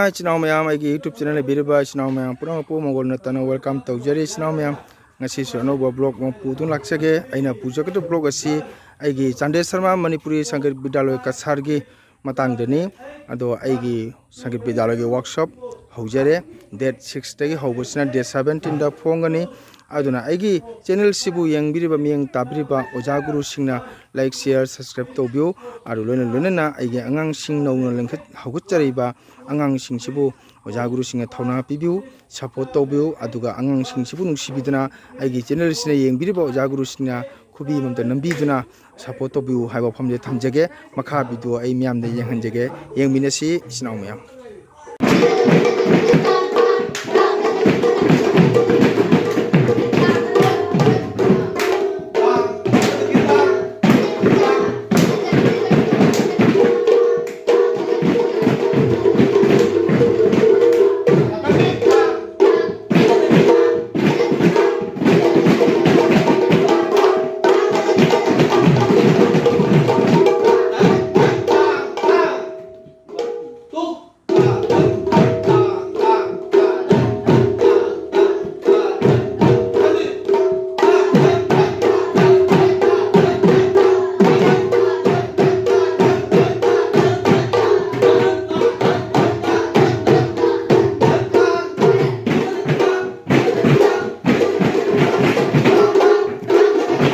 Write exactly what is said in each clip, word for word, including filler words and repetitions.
ꯏꯆꯤꯟ ꯏꯅꯥꯎ ꯃꯌꯥꯝ, ꯑꯩꯒꯤ YouTube channel ꯂꯩꯕꯤꯔꯤꯕ ꯏꯆꯤꯟ ꯏꯅꯥꯎ ꯃꯌꯥꯝ ꯄꯨꯝꯅꯃꯛꯄꯨ ꯃꯪꯒꯣꯜ ꯅꯠꯇꯅ welcome ꯇꯧꯖꯔꯤ꯫ ꯏꯆꯤꯟ ꯏꯅꯥꯎ ꯃꯌꯥꯝ, ꯉꯁꯤꯁꯨ ꯑꯅꯧꯕ vlog ꯑꯃ ꯄꯨꯗꯨꯅ ꯂꯥꯛꯆꯒꯦ꯫ ꯑꯩꯅ ꯄꯨꯖꯒꯗꯕ vlog ꯑꯁꯤ ꯑꯩꯒꯤ ꯆꯥꯟꯗꯦꯜ ꯁꯔꯃ ꯃꯅꯤꯄꯨꯔꯤ ꯁꯪꯒꯤꯠ ꯕꯤꯗ꯭ꯌꯥꯂꯣꯏ ꯀꯁꯥꯔꯒꯤ ꯃꯇꯥꯡꯗꯅꯤ꯫ ꯑꯗꯣ ꯑꯩꯒꯤ ꯁꯪꯒꯤꯠ ꯕꯤꯗ꯭ꯌꯥꯂꯣꯏꯒꯤ workshop ꯍꯧꯖꯔꯦ꯫ Date sixꯇꯒꯤ ꯍꯧꯕꯁꯤꯅ date seventeenꯗ ꯐꯣꯡꯒꯅꯤ꯫ ꯑꯗꯨꯅ ꯑꯩꯒꯤ channelꯁꯤꯕꯨ ꯌꯦꯡꯕꯤꯔꯤꯕ, ꯃꯤꯠꯌꯦꯡ ꯇꯥꯕꯤꯔꯤꯕ ꯑꯣꯖꯥ ꯒꯨꯔꯨꯁꯤꯡꯅ like, share, subscribe ꯇꯧꯕꯤꯌꯨ꯫ ꯑꯗꯨ ꯂꯣꯏꯅ ꯂꯣꯏꯅꯅ ꯑꯩꯒꯤ ꯑꯉꯥꯡꯁꯤꯡ ꯅꯧꯅ ꯂꯤꯡꯈꯠ ꯍꯧꯒꯠꯆꯔꯤꯕ ꯑꯉꯥꯡꯁꯤꯡꯁꯤꯕꯨ ꯑꯣꯖꯥ ꯒꯨꯔꯨꯁꯤꯡꯅ ꯊꯧꯅꯥ ꯄꯤꯕꯤꯌꯨ, support ꯇꯧꯕꯤꯌꯨ꯫ ꯑꯗꯨꯒ ꯑꯉꯥꯡꯁꯤꯡꯁꯤꯕꯨ ꯅꯨꯡꯁꯤꯕꯤꯗꯨꯅ ꯑꯩꯒꯤ channelꯁꯤꯅ ꯌꯦꯡꯕꯤꯔꯤꯕ ꯑꯣꯖꯥ ꯒꯨꯔꯨꯁꯤꯡꯅ ꯈꯨꯕꯤ ꯑꯃꯃꯝꯇ ꯅꯝꯕꯤꯗꯨꯅ support ꯇꯧꯕꯤꯌꯨ ꯍꯥꯏꯕ ꯋꯥꯐꯝꯁꯦ ꯊꯝꯖꯒꯦ꯫ ꯃꯈꯥ video ꯑꯩ ꯃꯤꯌꯥꯝꯗ ꯌꯦꯡꯍꯟꯖꯒꯦ, ꯌꯦꯡꯃꯤꯟꯅꯁꯤ ꯏꯆꯤꯟ ꯏꯅꯥꯎ ꯃꯌꯥꯝ꯫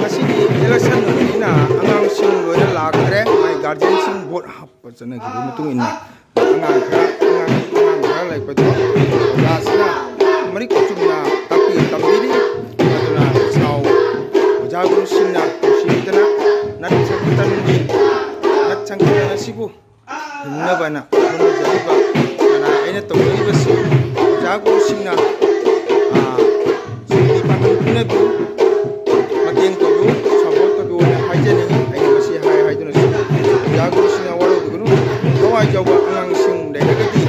ꯉꯁꯤꯗꯤ election ꯅꯨꯃꯤꯠꯅꯤꯅ ꯑꯉꯥꯡꯁꯤꯡ ꯂꯣꯏꯅ ꯂꯥꯛꯈ꯭ꯔꯦ꯫ ꯃꯥꯏ guardianꯁꯤꯡ vote ꯍꯥꯞꯄ ꯆꯠꯅꯈꯤꯕꯒꯤ ꯃꯇꯨꯡ ꯏꯟꯅ ꯑꯉꯥꯡ ꯈꯔ, ꯑꯉꯥꯡ, ꯑꯉꯥꯡ ꯈꯔ ꯂꯩꯕꯗꯣ ꯑꯣꯖꯥꯁꯤꯅ ꯃꯔꯤꯛ ꯆꯨꯝꯅ ꯇꯥꯛꯄꯤ ꯇꯝꯕꯤꯔꯤ꯫ ꯑꯗꯨꯅ ꯏꯆꯤꯟ ꯏꯅꯥꯎ ꯑꯣꯖꯥ ꯒꯨꯔꯨꯁꯤꯡꯅ ꯅꯨꯡꯁꯤꯕꯤꯗꯅ ꯅꯠ ꯁꯪꯀꯤꯔꯇꯟꯒꯤ, ꯅꯠ ꯁꯪꯀꯤꯔꯇꯟ ꯑꯁꯤꯕꯨ ꯍꯤꯡꯅꯕꯅ ꯍꯣꯠꯅꯖꯔꯤꯕ ꯀꯅꯥ ꯑꯩꯅ ꯇꯧꯖꯔꯤꯕꯁꯤ ꯑꯣꯖꯥ ꯒꯨꯔꯨꯁꯤꯡꯅ, ꯑꯥ, ꯁꯦꯟꯕꯤ ꯄꯥꯡꯒꯜ ꯄꯤꯅꯕꯤꯌꯨ, ꯃꯇꯦꯡ ꯇꯧꯕꯤꯌꯨ, support ꯇꯧꯕꯤꯌꯨ ꯍꯥꯏꯅ ꯍꯥꯏꯖꯅꯤꯡꯏ꯫ ꯑꯩꯅ ꯃꯁꯤ ꯍꯥꯏ ꯍꯥꯏꯗꯨꯅꯁꯨ ꯑꯣꯖꯥ ꯒꯨꯔꯨꯁꯤꯡꯅ ꯋꯥꯔꯧꯕꯤꯒꯅꯨ꯫ ꯊꯋꯥꯏ ꯌꯥꯎꯕ ꯑꯉꯥꯡꯁꯤꯡ ꯂꯩꯔꯒꯗꯤ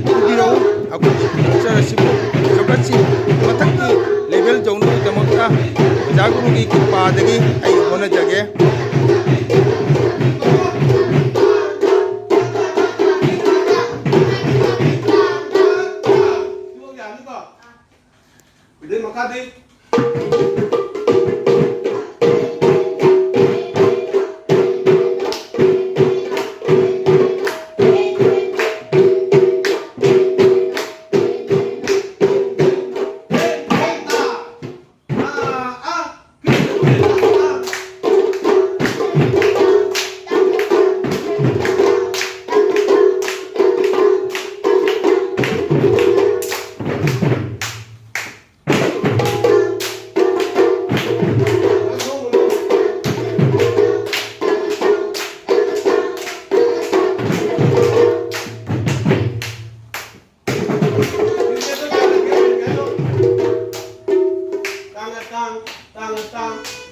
ꯄꯨꯕꯤꯔꯛꯎ꯫ ꯑꯩꯈꯣꯏꯒꯤ culture ꯑꯁꯤꯕꯨ ꯆꯥꯎꯈꯠꯁꯤ ꯃꯊꯛꯀꯤ level ꯌꯧꯅꯕꯒꯤꯗꯃꯛꯇ ꯑꯣꯖꯥ ꯒꯨꯔꯨꯒꯤ ꯀ꯭ꯔꯤꯄꯥꯗꯒꯤ ꯑꯩ ꯍꯣꯠꯅꯖꯒꯦ꯫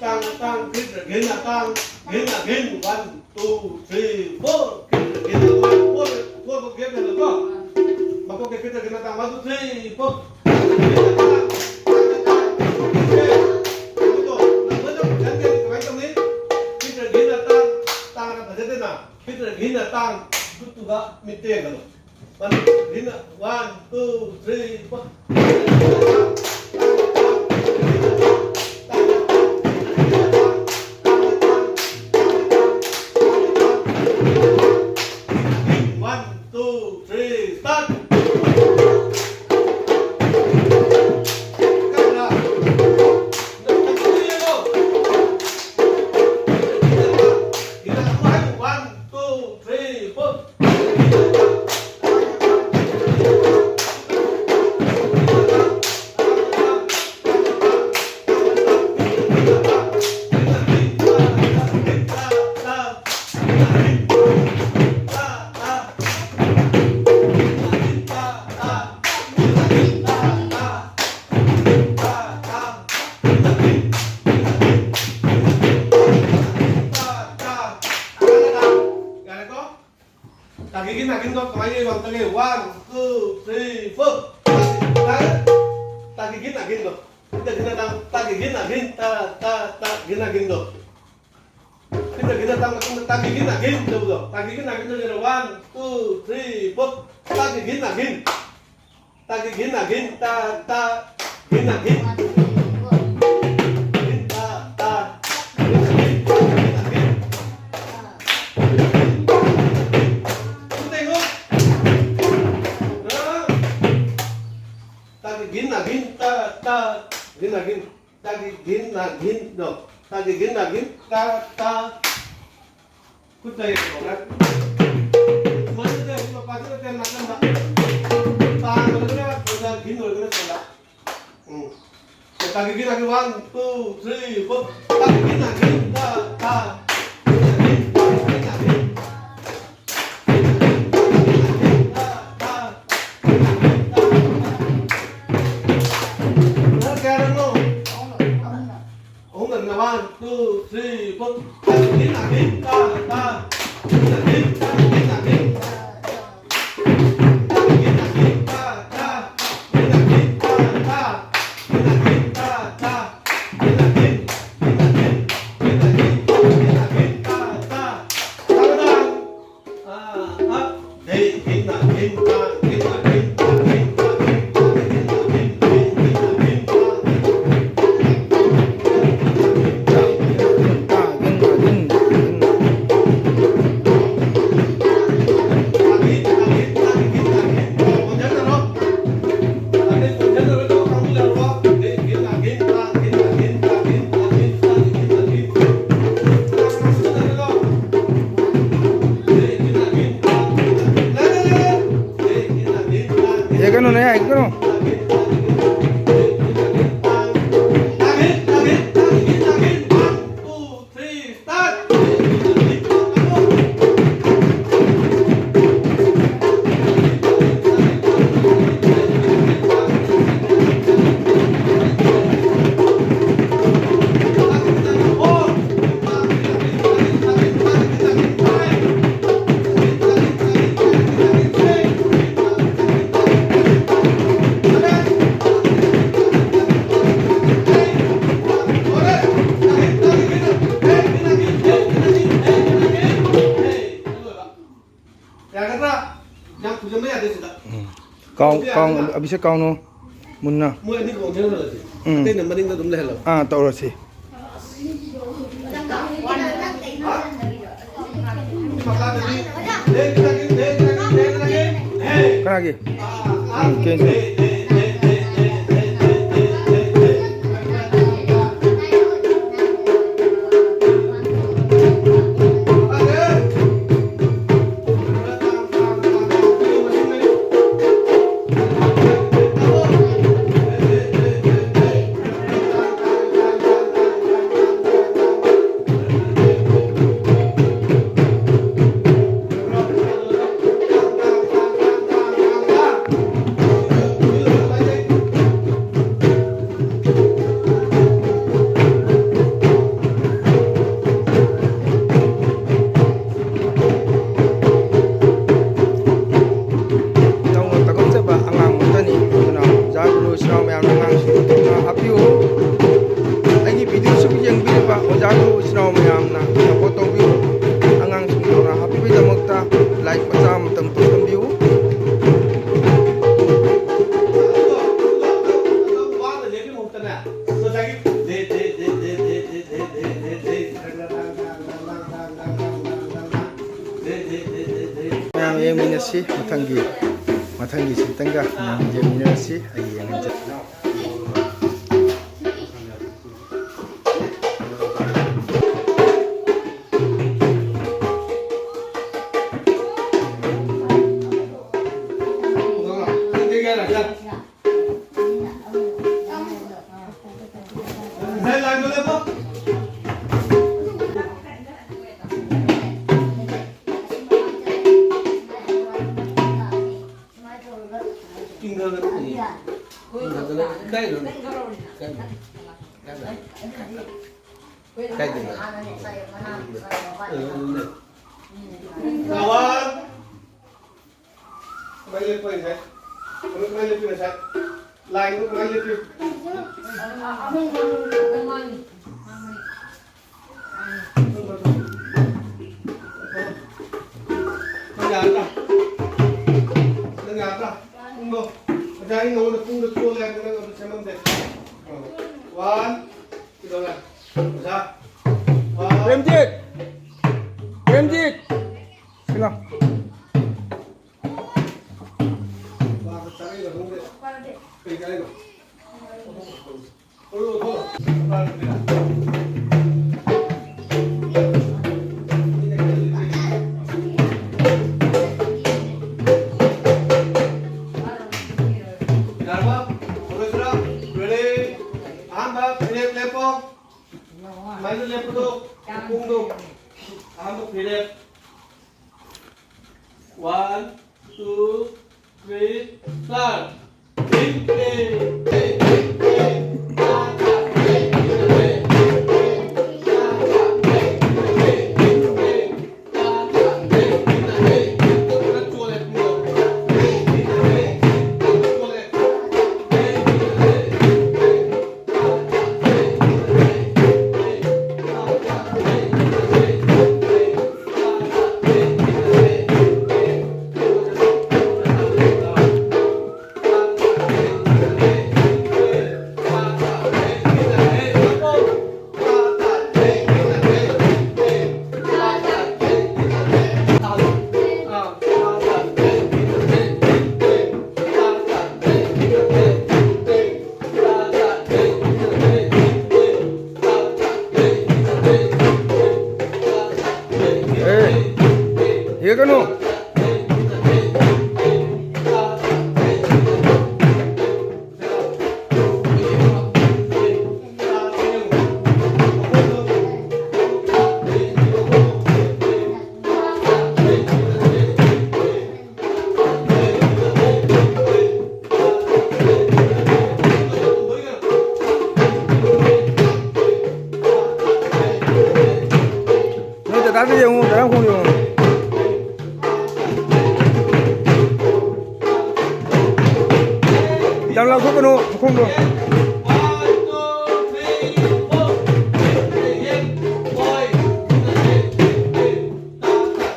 ꯇꯥꯡ, ꯇꯥꯡ, ꯈꯤꯠꯇ ꯒꯤꯟꯅ ꯇꯥꯡ, ꯒꯤꯟꯅ ꯒꯤꯟ, one, two, three, four, ꯈꯤꯠꯇ ꯒꯤꯟꯅ ꯇꯥꯡ, four, four ꯐꯥꯎ ꯒꯦꯞ ꯂꯩꯍꯜꯂꯣꯀꯣ꯫ ꯃꯀꯣꯛꯇ ꯈꯤꯠꯇ ꯒꯤꯟꯅ ꯇꯥꯡ, one, two, three, four, ꯒꯤꯟꯅ ꯇꯥꯡ, ꯇꯥꯡꯅ ꯇꯥꯡ, ꯒꯤꯟꯅ ꯇꯥꯡ, ꯒꯤꯟꯅ ꯇꯥꯡ, ꯀꯃꯥꯏꯅ ꯇꯧꯅꯤ? ꯈꯤꯠꯇ ꯒꯤꯟꯅ ꯇꯥꯡ, ꯇꯥꯡꯅ ꯐꯖꯗꯦꯅ? ꯈꯤꯠꯇ ꯒꯤꯟꯅ ꯇꯥꯡ, ꯈꯨꯠꯇꯨꯒ ꯃꯤꯠꯇ ꯌꯦꯡꯍꯜꯂꯣ꯫ One, two, three, four. One, two, three, start. One, two, three, four. ꯌꯥꯔꯦꯀꯣ? ꯇꯥꯒꯤ ꯒꯤꯟ ꯅꯥꯒꯤꯟꯗꯣ ꯀꯃꯥꯏꯅ ꯌꯩꯕ ꯑꯝꯇ ꯌꯦꯡꯉꯨ꯫ One, two, three, four. ꯇꯥꯒꯤ ꯒꯤꯟ ꯅꯥꯒꯤꯟꯗꯣ꯫ ꯈꯤꯠꯇ ꯒꯤꯟꯅ ꯇꯥꯡ, ꯇꯥꯒꯤ ꯒꯤꯟ ꯅꯥꯒꯤꯟ, ꯇꯥ, ꯇꯥ, ꯇꯥ, ꯒꯤꯟ ꯅꯥꯒꯤꯟꯗꯣ꯫ ꯈꯤꯠꯇ ꯒꯤꯟꯅ ꯇꯥꯡ ꯃꯇꯨꯡꯗ ꯇꯥꯒꯤ ꯒꯤꯟ ꯅꯥꯒꯤꯟ ꯇꯧꯕꯗꯣ꯫ ꯇꯥꯒꯤ ꯒꯤꯟ ꯅꯥꯒꯤꯟ ꯇꯧꯗꯣꯏꯔꯣ? One, two, three, four. ꯇꯥꯒꯤ ꯒꯤꯟ ꯅꯥꯒꯤꯟ꯫ ꯇꯥꯒꯤ ꯒꯤꯟ ꯅꯥꯒꯤꯟ, ꯇꯥ, ꯇꯥ, ꯒꯤꯟ ꯅꯥꯒꯤꯟ꯫ ꯒꯤꯟ, ꯇꯥ, ꯇꯥ, ꯒꯤꯟ ꯅꯥꯒꯤꯟ, ꯇꯥ, ꯒꯤꯟ ꯅꯥꯒꯤꯟ꯫ ꯈꯨꯠꯇ ꯌꯦꯡꯉꯨ꯫ ꯑꯥ꯫ ꯇꯥꯒꯤ ꯒꯤꯟ ꯅꯥꯒꯤꯟ, ꯇꯥ, ꯇꯥ, ꯒꯤꯟ ꯅꯥꯒꯤꯟ꯫ ꯇꯥꯒꯤ ꯒꯤꯟ ꯅꯥꯒꯤꯟꯗꯣ꯫ ꯇꯥꯒꯤ ꯒꯤꯟ ꯅꯥꯒꯤꯟ, ꯇꯥ, ꯇꯥ꯫ ꯈꯨꯠꯇ ꯌꯦꯡꯉꯣ꯫ ꯁꯨꯃꯥꯏꯅ ꯇꯧꯔꯒ ꯃꯄꯥꯁꯤꯅ ꯇꯦꯟ ꯅꯥꯀꯟꯗ꯫ ꯇꯥ ꯂꯣꯏꯔꯒꯅ ꯁꯣꯝꯗ, ꯒꯤꯟ ꯂꯣꯏꯔꯒꯅ ꯁꯣꯝꯗ꯫ ꯎꯝ꯫ ꯇꯥꯒꯤ ꯒꯤꯟ ꯅꯥꯒꯤꯟ, one, two, three, four. ꯇꯥꯒꯤ ꯒꯤꯟ ꯅꯥꯒꯤꯟ, ꯇꯥ, ꯇꯥ꯫ ꯒꯤꯟ ꯅꯥꯒꯤꯟ, ꯒꯤꯟ ꯅꯥꯒꯤꯟ꯫ ꯅꯪ ꯀꯌꯥꯔꯛꯅꯣ? ꯑꯍꯨꯝꯂꯛꯅꯦ, ꯋꯥ꯫ three, four. Gin ta, gin ta, gin ta, gin ta, gin ta. ꯌꯦꯛꯀꯅꯨꯅꯦ, ꯌꯦꯛꯀꯅꯨ꯫ ꯌꯥꯒꯗ꯭ꯔꯥ? ꯌꯥꯝ ꯊꯨꯖꯟꯕ ꯌꯥꯗꯦ ꯁꯤꯗ꯫ ꯎꯝ꯫ ꯀꯥꯎ, ꯀꯥꯎ, ꯑꯕꯤꯁꯦꯛ ꯀꯥꯎꯅꯨ꯫ ꯃꯨꯟꯅ꯫ ꯃꯣꯏ ꯑꯅꯤ ꯀꯣꯡꯁꯤꯟꯅꯔꯁꯤ꯫ ꯎꯝ꯫ ꯑꯇꯩꯅ ꯃꯅꯤꯡꯗ ꯑꯗꯨꯝ ꯂꯩꯍꯜꯂꯣ꯫ ꯑꯥ, ꯇꯧꯔꯁꯤ꯫ ꯃꯈꯥꯗꯗꯤ ꯂꯦꯡꯗ꯭ꯔꯒꯦ, ꯂꯦꯡꯗ꯭ꯔꯒꯦ, ꯂꯦꯡꯗ꯭ꯔꯒꯦ꯫ ꯍꯦ꯫ ꯀꯅꯥꯒꯤ? ꯎꯝ, ꯀꯦꯟꯁꯤ꯫ ꯑꯗꯨ ꯏꯆꯤꯟ ꯏꯅꯥꯎ ꯃꯌꯥꯝꯅ support ꯇꯧꯕꯤꯌꯨ꯫ ꯑꯉꯥꯡꯁꯤꯡ ꯊꯧꯅꯥ ꯍꯥꯞꯄꯤꯕꯒꯤꯗꯃꯛꯇ like ꯃꯆꯥ ꯑꯃꯇꯪ ꯇꯧꯁꯟꯕꯤꯌꯨ꯫ ꯃꯌꯥꯝ ꯌꯦꯡꯃꯤꯟꯅꯁꯤ꯫ ꯃꯊꯪꯒꯤ, ꯃꯊꯪꯒꯤ ꯁꯤꯠꯇꯪꯒ ꯃꯌꯥꯝ ꯌꯦꯡꯃꯤꯟꯅꯔꯁꯤ꯫ ꯑꯩ ꯌꯦꯡꯍꯟꯖ- ꯀꯥꯏꯗꯅꯣ? ꯀꯃꯥꯏꯅ ꯂꯦꯞꯄ ꯉꯁꯥꯏ? ꯀꯃꯥꯏꯅ ꯂꯦꯞꯄꯤ ꯉꯁꯥꯏ? Line ꯗꯣ ꯀꯃꯥꯏꯅ ꯂꯦꯞꯄꯤ? ꯅꯪ ꯌꯥꯔꯗ꯭ꯔꯥ? ꯅꯪ ꯌꯥꯔꯗ꯭ꯔꯥ? ꯄꯨꯡꯗꯣ꯫ ꯉꯁꯥꯏ ꯑꯩ ꯅꯉꯣꯟꯗ ꯄꯨꯡꯗꯣ ꯆꯣꯜꯂꯦ ꯍꯥꯏꯕꯗꯣ ꯅꯪ ꯑꯗꯨ ꯁꯦꯝꯃꯝꯗꯦ꯫ One, ꯀꯩꯗꯧꯔꯦ? ꯑꯣꯖꯥ꯫ One꯫ ꯄ꯭ꯔꯦꯝꯖꯤꯠ! ꯄ꯭ꯔꯦꯝꯖꯤꯠ! ꯁꯤ ꯂꯥꯎ꯫ ꯋꯥꯗ ꯆꯥꯔꯛꯏꯔ ꯈꯪꯗꯦ꯫ ꯀꯩ ꯆꯥꯔꯛꯏꯅꯣ? ꯊꯣꯛꯂꯛꯑꯣ, ꯊꯣꯛꯂꯛꯑꯣ꯫ ꯌꯥꯔꯕ? ꯍꯧꯔꯁꯤꯔ? Ready? ꯑꯍꯥꯟꯕ ꯐꯤꯔꯦꯞ ꯂꯦꯞꯄꯣ꯫ ꯁꯨꯃꯥꯏꯅ ꯂꯦꯞꯄꯗꯣ, ꯈꯣꯡꯗꯣ꯫ ꯑꯍꯥꯟꯕ ꯐꯤꯔꯦꯞ꯫ One, two, three, start. ꯀꯩꯅꯣ꯫ ꯅꯣꯏ ꯗꯗꯥꯗ ꯌꯦꯡꯉꯨ, ꯗꯗꯥ ꯈꯣꯡ ꯌꯦꯡꯉꯨ꯫ ꯌꯥꯝ ꯂꯥꯎꯊꯣꯛꯀꯅꯨ, ꯃꯈꯣꯡꯗꯣ꯫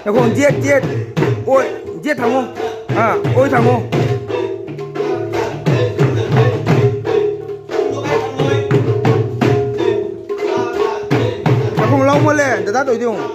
ꯉꯥꯏꯈꯣ, ꯖꯦꯠ, ꯖꯦꯠ꯫ ꯑꯣꯏ, ꯖꯦꯠ ꯊꯝꯃꯣ꯫ ꯑꯥ, ꯑꯣꯏ ꯊꯝꯃꯣ꯫ ꯉꯥꯏꯈꯣ, ꯂꯥꯎꯃꯜꯂꯦ, ꯗꯗꯥ ꯇꯧꯔꯤꯗꯣ ꯌꯦꯡꯉꯣ꯫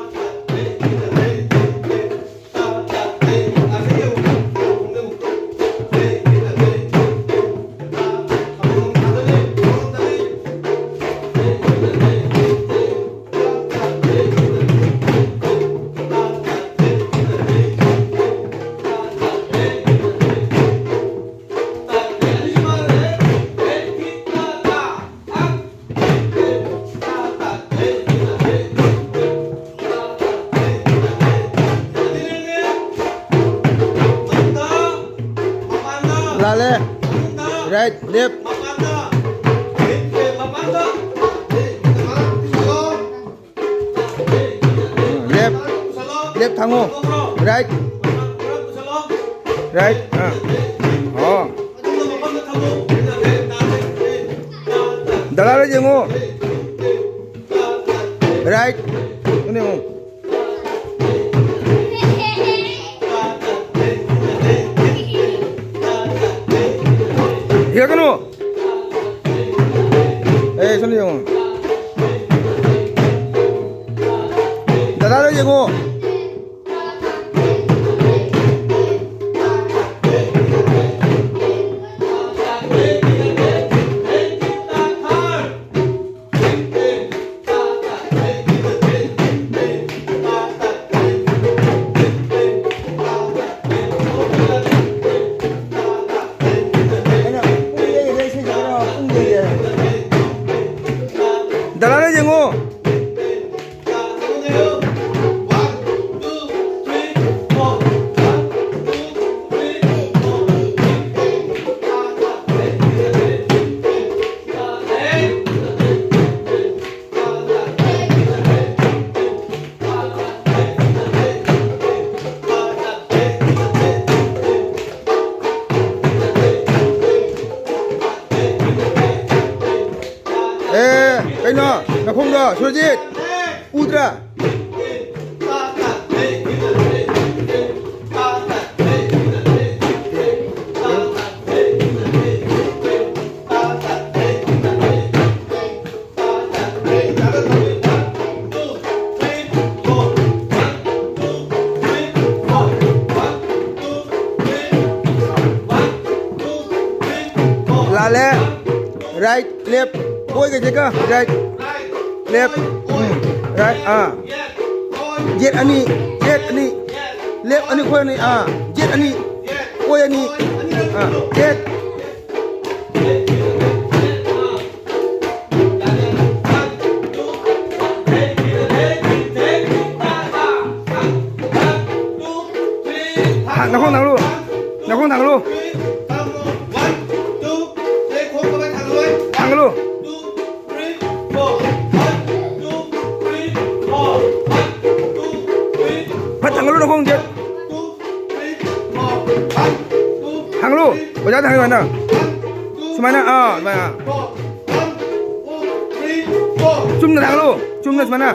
ꯂꯥꯜꯂꯦ꯫ Right, left. ꯂꯦꯐ꯫ ꯂꯦꯐ ꯊꯥꯡꯉꯣ꯫ ꯔꯥꯏꯠ꯫ ꯔꯥꯏꯠ꯫ ꯑꯥ꯫ ꯑꯣ꯫ ꯗꯗꯥꯗ ꯌꯦꯡꯉꯣ꯫ ꯔꯥꯏꯠ꯫ ꯑꯗꯨꯅꯦ ꯌꯦꯡꯉꯣ꯫ ꯌꯦꯡꯉꯛꯀꯅꯨ꯫ ꯑꯦ, ꯁꯣꯝꯗ ꯌꯦꯡꯉꯣ꯫ ꯗꯗꯥꯗ ꯌꯦꯡꯉꯣ꯫ ꯁꯨꯔꯖꯤꯠ, ꯎꯗ꯭ꯔꯥ? ꯂꯥꯜꯂꯦ꯫ Right, left, ꯑꯣꯏꯒꯁꯦ ꯀ, right, left, ꯎꯝ, right, ꯑꯥ꯫ Jet ꯑꯅꯤ, jet ꯑꯅꯤ, left ꯑꯅꯤ, ꯑꯣꯏ ꯑꯅꯤ, ꯑꯥ, jet ꯑꯅꯤ, ꯑꯣꯏ ꯑꯅꯤ, ꯑꯥ, jet꯫ ꯍꯥ, ꯅꯈꯣꯡ ꯊꯥꯡꯒꯠꯂꯨ꯫ ꯅꯈꯣꯡ ꯊꯥꯡꯒꯠꯂꯨ꯫ ꯊꯥꯡꯒꯠꯂꯨ꯫ ꯐꯠ ꯊꯥꯡꯒꯠꯂꯨ ꯅꯈꯣꯡꯁꯦ꯫ ꯊꯥꯡꯒꯠꯂꯨ꯫ ꯑꯣꯖꯥ ꯊꯥꯡꯒꯠꯂꯨ ꯍꯥꯏꯅ꯫ ꯁꯨꯃꯥꯏꯅ, ꯑꯥ, ꯁꯨꯃꯥꯏꯅ꯫ ꯆꯨꯝꯅ ꯊꯥꯡꯒꯠꯂꯨ꯫ ꯆꯨꯝꯅ ꯁꯨꯃꯥꯏꯅ꯫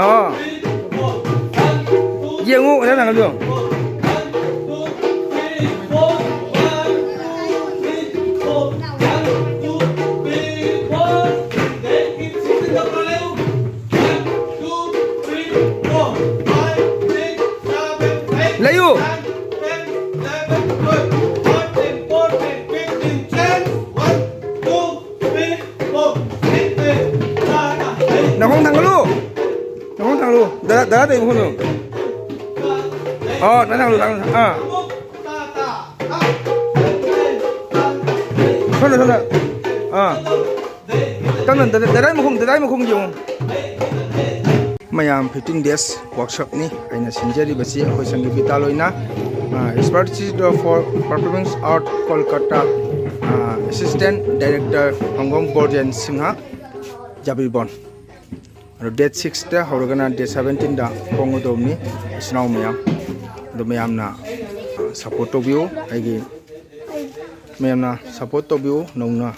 ꯑꯥ꯫ ꯌꯦꯡꯉꯨ, ꯑꯣꯖꯥ ꯊꯥꯡꯒꯠꯂꯨ꯫ ꯂꯩꯌꯨ꯫ ꯅꯈꯣꯡ ꯊꯥꯡꯒꯠꯂꯨ꯫ ꯅꯈꯣꯡ ꯊꯥꯡꯒꯠꯂꯨ꯫ ꯗꯗꯥ, ꯗꯗꯥ ꯇꯧꯔꯤꯕ ꯃꯈꯣꯡꯗꯣ꯫ ꯑꯣ, ꯅꯪ ꯊꯥꯡꯒꯠꯂꯨ, ꯊꯥꯡꯒꯠꯂꯨ꯫ ꯑꯥ꯫ ꯁꯣꯝꯗ, ꯁꯣꯝꯗ꯫ ꯑꯥ꯫ ꯇꯞꯅ, ꯗꯗꯥ, ꯗꯗꯥꯏ ꯃꯈꯣꯡ, ꯗꯗꯥꯏ ꯃꯈꯣꯡ ꯌꯦꯡꯉꯨ꯫ ꯃꯌꯥꯝ fifteen days workshopꯅꯤ ꯑꯩꯅ ꯁꯤꯟꯖꯔꯤꯕꯁꯤ꯫ ꯑꯩꯈꯣꯏ ꯁꯪꯒꯤꯠ ꯕꯤꯇꯥꯂꯣꯏꯅ, ꯑ, Expertise for Performing Arts Kolkata, ꯑ, Assistant Director ꯍꯪꯒꯣꯝ ꯕꯣꯔꯖꯦꯟ ꯁꯤꯡꯍ, ꯖꯥꯕꯤꯔꯕꯣꯟ꯫ ꯑꯗꯣ date sixꯇ ꯍꯧꯔꯒꯅ date seventeenꯗ ꯐꯣꯡꯒꯗꯧꯕꯅꯤ, ꯏꯆꯤꯟ ꯏꯅꯥꯎ ꯃꯌꯥꯝ꯫ ꯑꯗꯣ ꯃꯌꯥꯝꯅ, ꯑ, support ꯇꯧꯕꯤꯌꯨ꯫ ꯑꯩꯒꯤ ꯃꯌꯥꯝꯅ ꯁꯞꯄꯣꯔꯠ ꯇꯧꯕꯤꯌꯨ꯫ ꯅꯧꯅ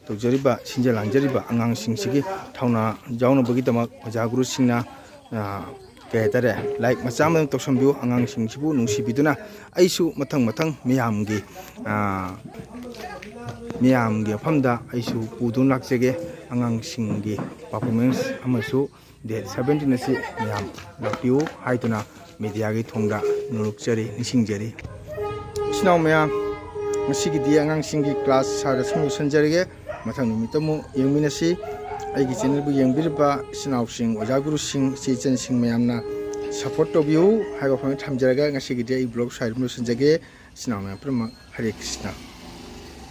ꯇꯧꯖꯔꯤꯕ, ꯁꯤꯟꯖ ꯂꯥꯡꯖꯔꯤꯕ ꯑꯉꯥꯡꯁꯤꯡꯁꯤꯒꯤ ꯊꯧꯅꯥ ꯌꯥꯎꯅꯕꯒꯤꯗꯃꯛ ꯑꯣꯖꯥ ꯒꯨꯔꯨꯁꯤꯡꯅ, ꯑ, ꯀꯩ ꯍꯥꯏꯇꯥꯔꯦ, ꯂꯥꯏꯛ ꯃꯆꯥ ꯑꯃ ꯇꯧꯁꯟꯕꯤꯌꯨ꯫ ꯑꯉꯥꯡꯁꯤꯡꯁꯤꯕꯨ ꯅꯨꯡꯁꯤꯕꯤꯗꯨꯅ ꯑꯩꯁꯨ ꯃꯊꯪ ꯃꯊꯪ ꯃꯌꯥꯝꯒꯤ, ꯑ, ꯃꯌꯥꯝꯒꯤ ꯃꯐꯝꯗ ꯑꯩꯁꯨ ꯄꯨꯗꯨꯅ ꯂꯥꯛꯆꯒꯦ꯫ ꯑꯉꯥꯡꯁꯤꯡꯒꯤ ꯄꯔꯐꯣꯔꯃꯦꯟꯁ ꯑꯃꯁꯨ ꯗꯦꯠ ꯁꯕꯦꯟꯇꯤꯟ ꯑꯁꯤ ꯃꯌꯥꯝ ꯂꯥꯛꯄꯤꯌꯨ ꯍꯥꯏꯗꯨꯅ ꯃꯦꯗꯤꯌꯥꯒꯤ ꯊꯣꯡꯗ ꯅꯣꯂꯨꯛꯆꯔꯤ, ꯅꯤꯡꯁꯤꯡꯖꯔꯤ꯫ ꯏꯆꯤꯟ ꯏꯅꯥꯎ ꯃꯌꯥꯝ, ꯉꯁꯤꯒꯤꯗꯤ ꯑꯉꯥꯡꯁꯤꯡꯒꯤ ꯀ꯭ꯂꯥꯁ ꯁ꯭ꯋꯥꯏꯗ ꯁꯨꯝ ꯂꯣꯏꯁꯤꯟꯖꯔꯒꯦ꯫ ꯃꯊꯪ ꯅꯨꯃꯤꯠꯇ ꯑꯃꯨꯛ ꯌꯦꯡꯃꯤꯟꯅꯁꯤ꯫ ꯑꯩꯒꯤ ꯆꯦꯅꯦꯜꯕꯨ ꯌꯦꯡꯕꯤꯔꯤꯕ ꯏꯆꯤꯟ ꯏꯅꯥꯎꯁꯤꯡ, ꯑꯣꯖꯥ ꯒꯨꯔꯨꯁꯤꯡ, ꯏꯆꯦ ꯏꯆꯟꯁꯤꯡ ꯃꯌꯥꯝꯅ ꯁꯞꯄꯣꯔꯠ ꯇꯧꯕꯤꯌꯨ ꯍꯥꯏꯕ ꯋꯥꯐꯝ ꯊꯝꯖꯔꯒ ꯉꯁꯤꯒꯤꯗꯤ ꯑꯩ ꯕ꯭ꯂꯣꯒ ꯁ꯭ꯋꯥꯏꯗ ꯂꯣꯏꯁꯤꯟꯖꯒꯦ꯫ ꯏꯆꯤꯟ ꯏꯅꯥꯎ ꯃꯌꯥꯝ ꯄꯨꯝꯅꯃꯛ ꯍꯔꯦ ꯀ꯭ꯔꯤꯁꯅ꯫